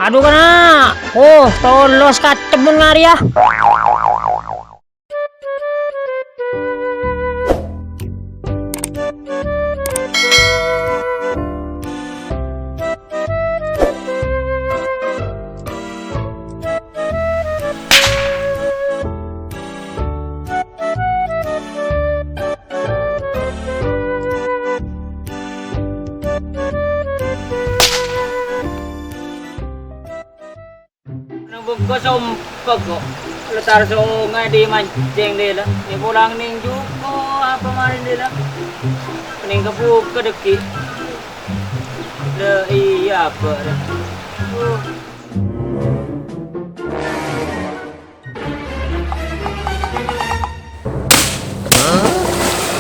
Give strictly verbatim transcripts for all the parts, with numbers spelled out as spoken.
Adu, kana'! Oh, tolos katemmun ngarèya. Nang bungko sompa' ko'. Lattar songay dhi mancèng dhi la. È polang nèng juko apa marèn dhi la. Nèng kabukka' dhâggi'. La iyâ apa rè. Uh.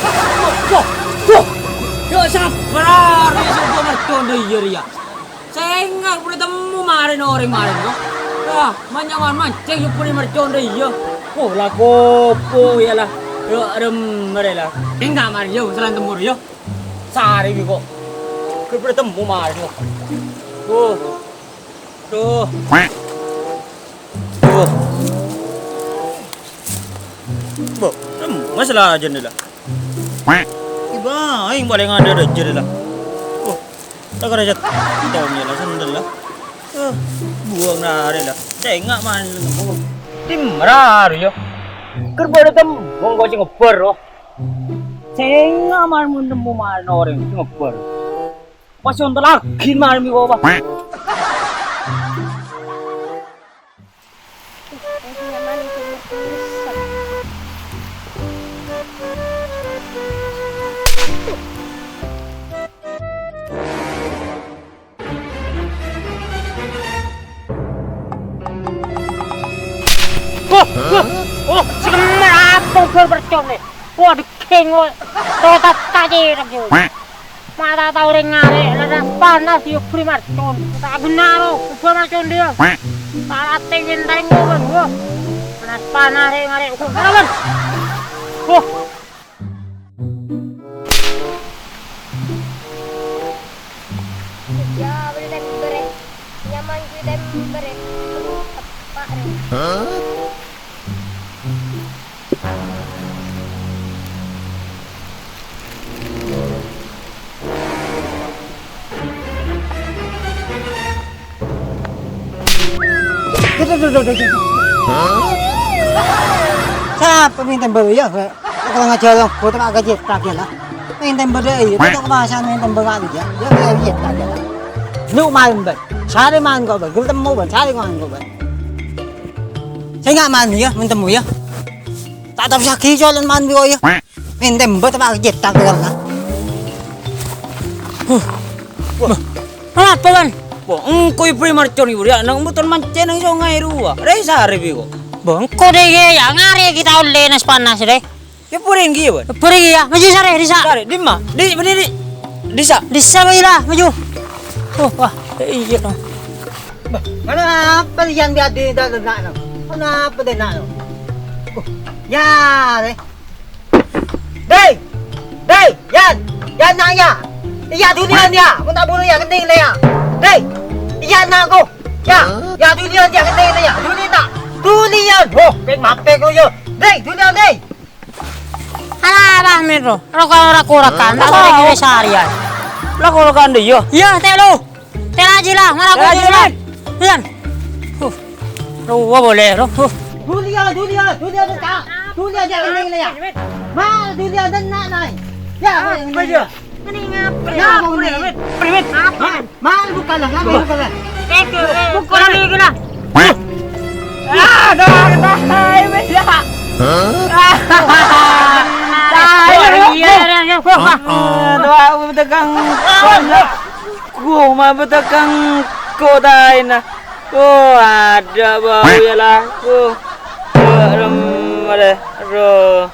Wah, wah, wah. Yâ, sabbhâr, rè, sapa mercon dhi iyâ rèya. Sènga' bhuru temmo marèn orèng marèn, ko. Wah, manyaman mancèng yâ bhuru mercon dhi iyâ. Oh, la kopo yâ la. Yâ, rem, marè la. Sènga' marèn yâ, salan temmo yâ. Sarè bi' ko. Bhuru temmo marèn, ko. Oh. Duh. Duh. Bo, em, masalah aja nih lah. Iba, aing paling ada aja nih lah. Oh, tak ada jat. Tong ya lah, sendal lah. Eh, buang nari lah. Sènga' man. Timrar ya. Ker bhuru temmo, monggo sing ngebber, oh. Sènga' man mun temmo man orèng sing ngebber. Pas ontolaghi marmi, Bapak. Wah, wah, wah, sè kemma apa bal percon nè? Wah, dikeng, wah. Rotat tajir, yo. Mata tao rèng ngarè', lerres panas, yo, bhuru mercon. Ta' ghenna, ro, bhuru mercon dia. Tarate winteng, wah, wah. Lerres panas, rèng ngarè', wah, ngalawan. Wah. Iyâ, bâdâ tèmbâr, è. Nyaman ghi tèmbâr, è. Teppa', rè. Duh, duh, duh, duh, duh, duh. Sapa mènta bâriyâ? Kok ngajhâr ghu ta' kacètak yâ la. Mènta bâriyâ, iyâ, kok masan mènta bâriyâ, yâ, yâ, yâ, yâ, yâ. Nu maèn, Bân. Sarè maèn kok, Bân. Ghul temmo, Bân. Sarè maèn kok, Bân. Sènga' maèn yâ, mènta bâriyâ. Ta' tao sakè' colon maèn bi' kok yâ. Mènta bâ ta' kacètak yâ la. Huh. Wah. Arapa, Bân? Wah, engko' èbâri' mercon, Bur, yâ, nang bhuto mancèng nang songay rowa. Rè sarè bi' ko. Bâ, engko' dhi iyâ, ngarè' ghi ta' ollè nas panas, rè. Yâ, bâri' ghi, yâ, Bân. Bâri' ghi, yâ. Maju sarè, dissa'. Sarè, dimma? Di, bânnè, di. Dissa'. Dissa', bâ, iyâ la, maju. Oh, wah. Iyâ, no. Bâ, kenapa Yan bi' adi dâ', dâ', no? Kenapa dâ', no? Oh, yâ, rè. Dè! Dè! Yan! Yan, na', yâ! Iyâ, dhuliyân, yâ! Mon ta' buru, yâ, gendhing, yâ! Dè! Iyâ, na', ko! Yâ! Yâ, dhuliyân, yâ, gendhing, yâ! Dhuli, na'! Dhuliyân! Ho, pèk mapèk, ko, yâ! Dè, dhuliyân, dè! Ala, Bah Miro, roko-, roko-rokan, ta' boleh kira seharian. Roko-rokan dhi, yâ? Iyâ, tè' lo. Tè' la jiyâ la, mara ko jiyâ la. Yan. Huh. Rowa boleh, roh. Huh. Dhuliyân, dhuliyân, dhuliyân, ta'. Dhuliyân, jhâ' ngèlè-ngèlè, yâ. Ma, dhuliyân, denna', na'. Yâ, apa, yâ? Ini ngapa? Yâ, apa ini? Primit, primit. Apa? Hah? Ma, buka la, ngapa buka la? Buka la, buka la. Aduh, bahaya, yâ. Hah? Bahaya, yâ. Iya, iya, iya. Aduh, aku tegang. Koma betakang kotaina. Oh, ada bau ya lah. Oh, rem, ada, roh.